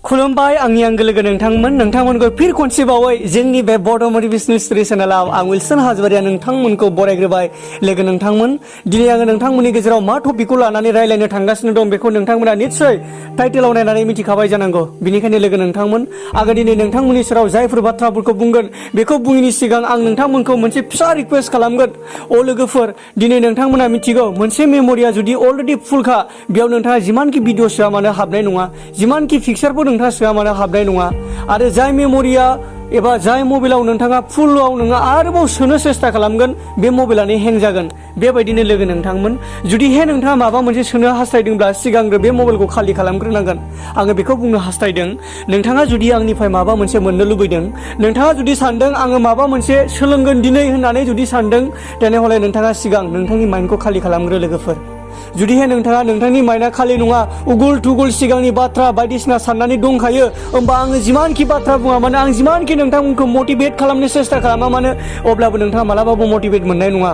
खुलुमबाय आंनि आंगो लोगो नोंथांमोनखौ फिर खनसेबावै जोंनि बे बड' मटिभेशनेल स्ट'री चेनेलाव आं विल्सन हाजवारिया नोंथांमोनखौ बरायग्रोबाय। लोगो नोंथांमोन, दिनै आङो नोंथांमोननि गेजेराव मा टपिकखौ लानानै रायज्लायनो थांगासिनो दं बेखौ नोंथांमोना निस्सय टाइटेलाव नायनानै मिथिखाबाय जानांगौ। बेनिखायनो लोगो नोंथांमोन, आङो दिनै नोंथांमोननि सेराव जायफोर बाथ्राफोरखौ बुंगोन बेखौ बुङिनि सिगां आं नोंथांमोनखौ मोनसे फिसा रिक्वेस्ट खालामगोन। लोगोफोर, दिनै नोंथांमोना मिथिगौ मोनसे मेम'रिया जुदि अलरेडि फुलखा, बेयाव नोंथाङा जिमानखि भिडिअ सोआ मानो हाबनाय नङा, जिमानखि पिक्सारफोर नोंथाङा सोआ मानो हाबनाय नङा। आरो जाय मेम'रिया एबा जाय मबाइलाव नोंथाङा फुलाव नोङो आरोबाव सोनो सेस्था खालामगोन, बे मबाइलानो हें जागोन। बेबायदिनो लोगो नोंथांमोन, जुदिहाय नोंथाङा माबा मोनसे सोनो हास्थायदोंब्ला सिगांग्रो बे मबाइलखौ खालि खालामग्रोनांगोन। आङो बेखौ बुंनो हास्थायदों, नोंथाङा जुदि आंनिफ्राय माबा मोनसे मोननो लुबैदों, नोंथाङा जुदि सानदों आङो माबा मोनसे सोलोंगोन दिनै होननानै जुदि सानदों, তেনেहले नोंथाङा सिगां नोंथांनि माइन्डखौ खालि खालामग्रो लोगोफोर। जुदिहाय नोंथांनि माइन्डआ खालि नङा, उगुल थुगुल सिगांनि बाथ्रा बायदिसिना साननानै दंखायो, होमबा आङो जिमानखि बाथ्रा बुङा मानो, आं जिमानखि नोंथांमोनखौ मटिभेट खालामनो सेस्था खालामा मानो, अब्लाबो नोंथाङा मालाबाबो मटिभेट मोननाय नङा।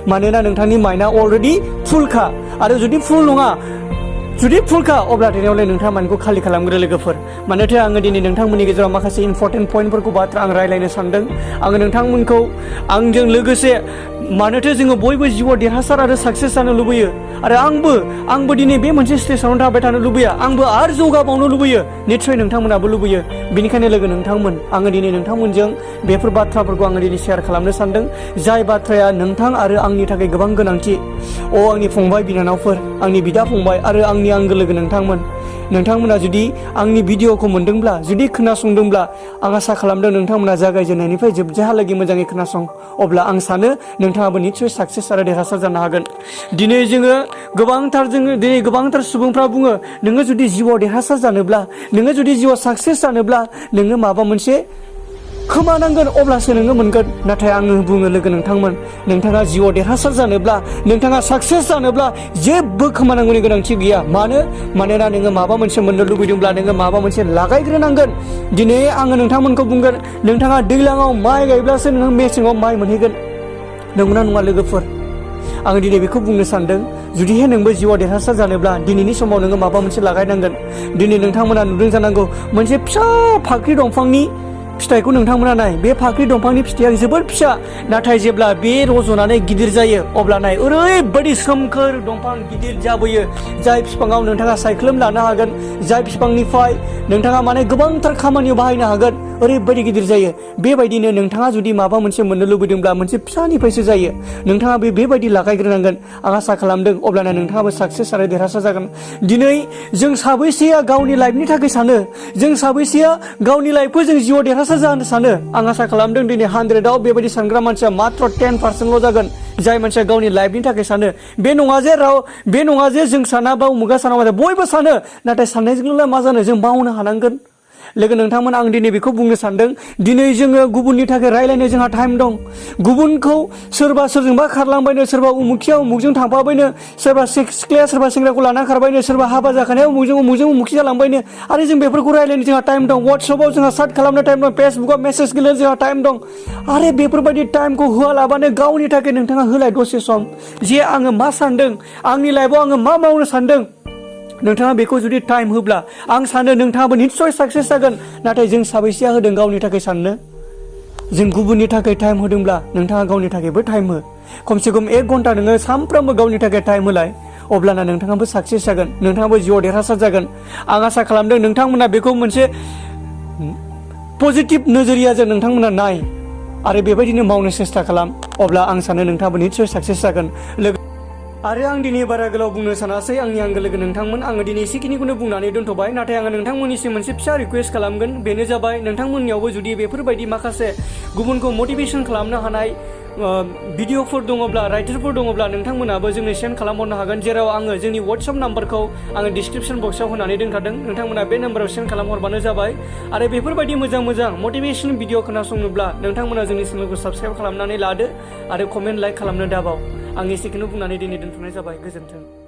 मानोना नोंथांनि माइन्डआ अलरेडि फुलखा। आरो जुदि फुल नङा, जुदि फुलखा, अब्ला दिनैयावलाय नोंथाङा माइन्डखौ खालि खालामग्रो लोगोफोर। मानोथो आङो दिनै नोंथांमोननि गेजेराव माखासे इम्परटेन्ट पइन्टफोरखौ बाथ्रा आं रायज्लायनो सानदों। आङो नोंथांमोनखौ आंजों लोगोसे, मानोथो जोङो बयबो जिउआव देरहासार आरो साक्सेस जानो लुबैयो। आरो आंबो दिनै बे मोनसे स्टेजआवनो थाबाय थानो लुबैया, आंबो आरो जौगाबावनो लुबैयो। निस्सय नोंथांमोनाबो लुबैयो। बेनिखायनो लोगो नोंथांमोन, आङो दिनै नोंथांमोनजों बेफोर बाथ्राफोरखौ आङो दिनै शेयार खालामनो सानदों, जाय बाथ्राया नोंथां आरो आंनि थाखाय गोबां गोनांथि। आंनि फंबाय बिनानावफोर, आंनि बिदा फंबाय आरो आंनि आंगो लोगो नोंथांमोना जुदि आंनि भिडिअखौ मोनदोंब्ला, जुदि खोनासंदोंब्ला, आं आसा खालामदों नोंथांमोना जागायजेननायनिफ्राय जोबजाहालागै मोजाङै खोनासं। अब्ला आं सानो नोंथाङाबो निस्सय साक्सेस आरो देरहासार जानो हागोन। दिनै गोबांथार सुबुंफ्रा बुङो, नोङो जुदि जिउआव देरहासार जानोब्ला, नोङो जुदि जिउआव साक्सेस जानोब्ला, नोङो माबा मोनसे खोमानांगोन अब्लासो नोङो मोनगोन। नाथाय आङो बुङो लोगो नोंथांमोन, नोंथाङा जिउआव देरहासार जानोब्ला, नोंथाङा साक्सेस जानोब्ला जेबो खोमानांगौनि गोनांथि गैया। मानोना नोङो माबा मोनसे मोननो लुबैदोंब्ला नोङो माबा मोनसे लागायग्रोनांगोन। दिनै आङो नोंथांमोनखौ बुंगोन, नोंथाङा दैज्लाङाव माइ गायब्लासो नोङो मेसेङाव माइ मोनहैगोन। नंगौना नङा लोगोफोर? आङो दिनै बेखौ बुंनो सानदों, जुदिहाय नोंबो जिउआव देरहासार जानोब्ला दिनैनि समाव नोङो माबा मोनसे लागायनांगोन। दिनै नोंथांमोना नुदों जानांगौ, मोनसे फिसा फाख्रि दंफांनि फिथाइखौ नोंथांमोना नाय। बे फाख्रि दंफांनि फिथाइया जोबोद फिसा, नाथाय जेब्ला बे रज'नानै गिदिर जायो, अब्ला नाय ओरैबायदि सोमखोर दंफां गिदिर जाबोयो। जाय बिफाङाव नोंथाङा सायख्लुम लानो हागोन, जाय बिफांनिफ्राय नोंथाङा गोबांथार खामानियाव बाहायनो हागोन, ओरैबायदि गिदिर जायो। बेबायदिनो नोंथाङा जुदि माबा मोनसे मोननो लुबैदोंब्ला मोनसे फिसानिफ्रायसो जायो। नोंथाङा बेबायदि लागायग्रोनांगोन। आं आसा खालामदों अब्लाना नोंथाङाबो साक्सेस आरो देरहासार जागोन। दिनै जों साबैसेया गावनि लाइफनि थाखाय सानो, जों साबैसेया गावनि लाइफखौ जों जिउआव देरहासार जानो सानो? आं आसा खालामदों दिनै 100आव बेबायदि सानग्रा मानसिया मात्र 10%ल' जागोन, जाय मानसिया गावनि लाइफनि थाखाय सानो। बे नङा जे जों साना बा उमुगा साना, बयबो सानो। नाथाय साननायजोंल' मा जानो, जों मावनो हानांगोन। लोगो नोंथांमोन, आं दिनै बेखौ बुंनो सानदों, दिनै जोङो गुबुननि थाखाय रायज्लायनो जोंहा टाइम दं। गुबुनखौ सोरबा सोरजोंबा खारलांबायनो, सोरबा उमुखिया उमुखजों थांफाबायनो, सोरबा सिख्लाया सोरबा सेंग्राखौ लाना खारबायनो, सोरबा हाबा जाखानाया उमुखजों उमुखि जालांबायनो। आरो जों बेफोरखौ रायज्लायनो जोंहा टाइम दं। वाट्सएपआव जोंहा चाट खालामनो टाइम दं, फेसबुकआव मेसेज गेलेनो जोंहा टाइम दं। आरो बेफोरबायदि टाइमखौ होआलाबानो गावनि थाखाय नोंथाङा होलाय दसे सम, जे आङो मा सानदों, आंनि लाइफआव आङो मा मावनो सानदों। नोंथाङा बेखौ जुदि टाइम होब्ला, आं सानो नोंथाङाबो निस्सय साक्सेस जागोन। नाथाय जों साबैसेया होदों गावनि थाखाय साननो? जों गुबुननि थाखाय टाइम होदोंब्ला नोंथाङा गावनि थाखायबो टाइम हो। खमसे खम 1 घन्टा नोङो सानफ्रोमबो गावनि थाखाय टाइम होलाय, अब्लाना नोंथाङाबो साक्सेस जागोन, नोंथाङाबो जिउआव देरहासार जागोन। आं आसा खालामदों नोंथांमोना बेखौ मोनसे पजिटिभ नोजोरियाजों नोंथांमोना नाय आरो बेबायदिनो मावनो सेस्था खालाम। अब्ला आं सानो नोंथाङाबो निस्सय साक्सेस जागोन। आरो आं दिनै बारा गोलाव बुंनो सानासै आंनि आंगो लोगो नोंथांमोन। आङो दिनै एसेखिनिखौनो बुंनानै दोनथ'बाय। नाथाय आङो नोंथांमोननिसिम मोनसे फिसा रिक्वेस्ट खालामगोन। बेनो जाबाय, नोंथांमोननियावबो जुदि बेफोरबायदि माखासे गुबुनखौ मटिभेसन खालामनो हानाय भिडिअफोर दङब्ला, राइटारफोर दङब्ला, नोंथांमोनाबो जोंनो सेन्ड खालामहरनो हागोन। जेराव आङो जोंनि वाट्सएप नाम्बारखौ आङो डिसक्रिपसन बक्सआव होनानै दोनखादों। नोंथांमोना बे नाम्बाराव सेन्ड खालामहरबानो जाबाय। आरो बेफोरबायदि मोजां मटिभेसन भिडिअ खोनासंनोब्ला नोंथांमोना जोंनि चेनेलखौ साबस्क्राइब खालामनानै लादो आरो कमेन्ट, लाइक खालामनो दाबाव। आं एसेखौनो बुंनानै दिनै दोनथ'नाय जाबाय। गोजोन्थों।